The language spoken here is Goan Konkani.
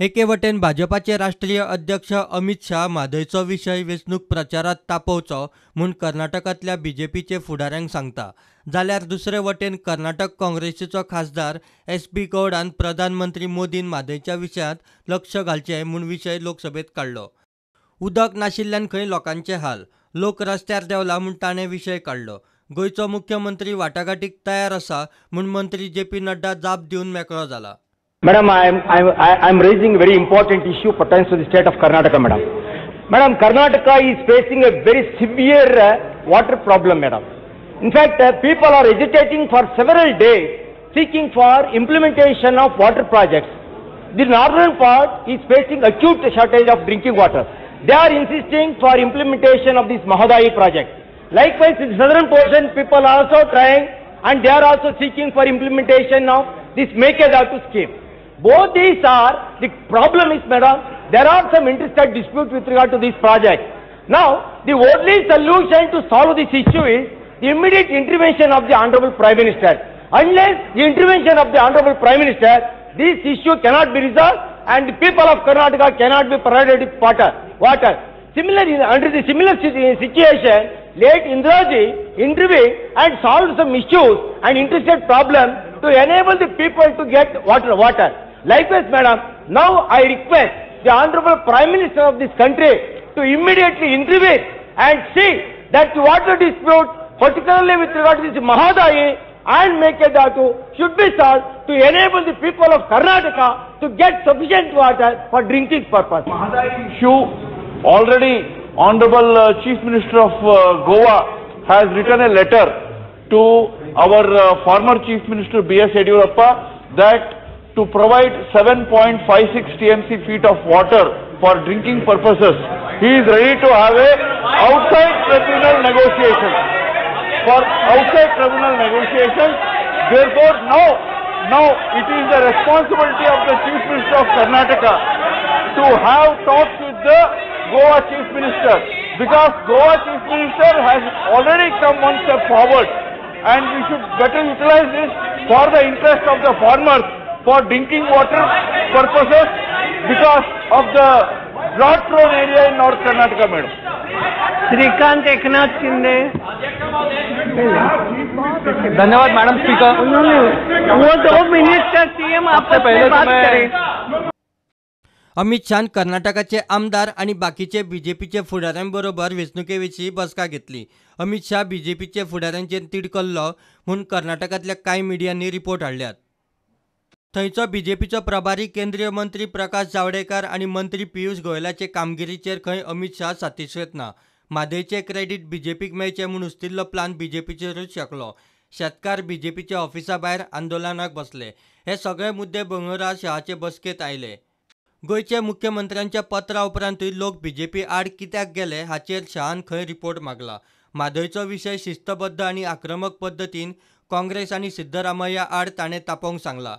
एके वटेन भाजपाचे राष्ट्रीय अध्यक्ष अमित शाह म्हादयचो विशय वेंचणूक प्रचारात तापोवचो म्हूण कर्नाटकांतल्या बीजेपीचे फुडाऱ्यांक सांगता, जाल्यार दुसरे वटेन कर्नाटक काँग्रेसीचो खासदार एस पी गौडान प्रधानमंत्री मोदीन म्हादयच्या विशयांत लक्ष घालचें म्हूण विशय लोकसभेत काडलो. उदक नाशिल्ल्यान खंय लोकांचे हाल, लोक रस्त्यार देंवला म्हूण ताणें विशय काडलो. गोंयचो मुख्यमंत्री वाटाघाटीक तयार आसा म्हूण मंत्री जे पी नड्डा जाप दिवन मेकळो जाला. Madam, I am raising a very important issue pertains to the state of Karnataka, madam. Madam, Karnataka is facing a very severe water problem, madam. In fact, people are agitating for several days seeking for implementation of water projects. The northern part is facing acute shortage of drinking water. They are insisting for implementation of this Mahadayi project. Likewise, in the southern portion, people are also trying and they are also seeking for implementation of this Mekedatu scheme. Both these are, the problem is, madam, there are some interstate disputes with regard to this project. Now, the only solution to solve this issue is the immediate intervention of the Honorable Prime Minister. Unless the intervention of the Honorable Prime Minister, this issue cannot be resolved and the people of Karnataka cannot be provided with water. Similarly, under the similar situation, late Indiraji intervened and solved some issues and interstate problem to enable the people to get water. Likewise, madam, now I request the Honorable Prime Minister of this country to immediately intervene and see that the water dispute, particularly with regard to this Mahadayi and Mekedatu, should be solved to enable the people of Karnataka to get sufficient water for drinking purpose. Mahadayi issue, already Honorable Chief Minister of Goa has written a letter to our former Chief Minister B.S. Yediyurappa that to provide 7.56 TMC feet of water for drinking purposes, he is ready to have a outside tribunal negotiation. For outside tribunal negotiations, therefore now it is the responsibility of the Chief Minister of Karnataka to have talks with the Goa Chief Minister, because Goa Chief Minister has already come one step forward and we should better utilize this for the interest of the farmers for drinking water purposes because of the drought prone area in North Karnataka, madam. Shrikant Eknath Shinde. धन्यवाद मॅडम स्पीकर. उन्होंने वो 2 मिनिट सीएम आपस में बात करें. अमित शाहन कर्नाटकाचे आमदार आनी बाकीचे बीजेपीचे फुडाऱ्यां बरोबर वेंचणुके विशीं बसका घेतली. अमित शाह बीजेपीचे फुडाऱ्यांचेर तिडकल्लो म्हूण कर्नाटकांतल्या कांय मिडियांनी रिपोर्ट हाडल्यात. थंयचो बीजेपीचो प्रभारी केंद्रीय मंत्री प्रकाश जावडेकर आनी मंत्री पियुष गोयलाचे कामगिरीचेर खंय अमित शाह सातिश्वेत ना. म्हादयचें क्रेडीट बीजेपीक मेळचें म्हूण उस्तिल्लो प्लान बीजेपीचेरूच शकलो. शेतकार बीजेपीच्या ऑफिसा भायर आंदोलनाक बसले. हे सगळे मुद्दे बंगळुरा शहाचे बसकेंत आयले. गोंयच्या मुख्यमंत्र्यांच्या पत्रा उपरांतूय लोक बीजेपी आड कित्याक गेले हाचेर शहान खंय रिपोर्ट मागला. म्हादयचो विशय शिस्तबद्ध आनी आक्रमक पद्दतीन काँग्रेस आनी सिद्धरामय्या आड ताणें तापोवंक सांगला.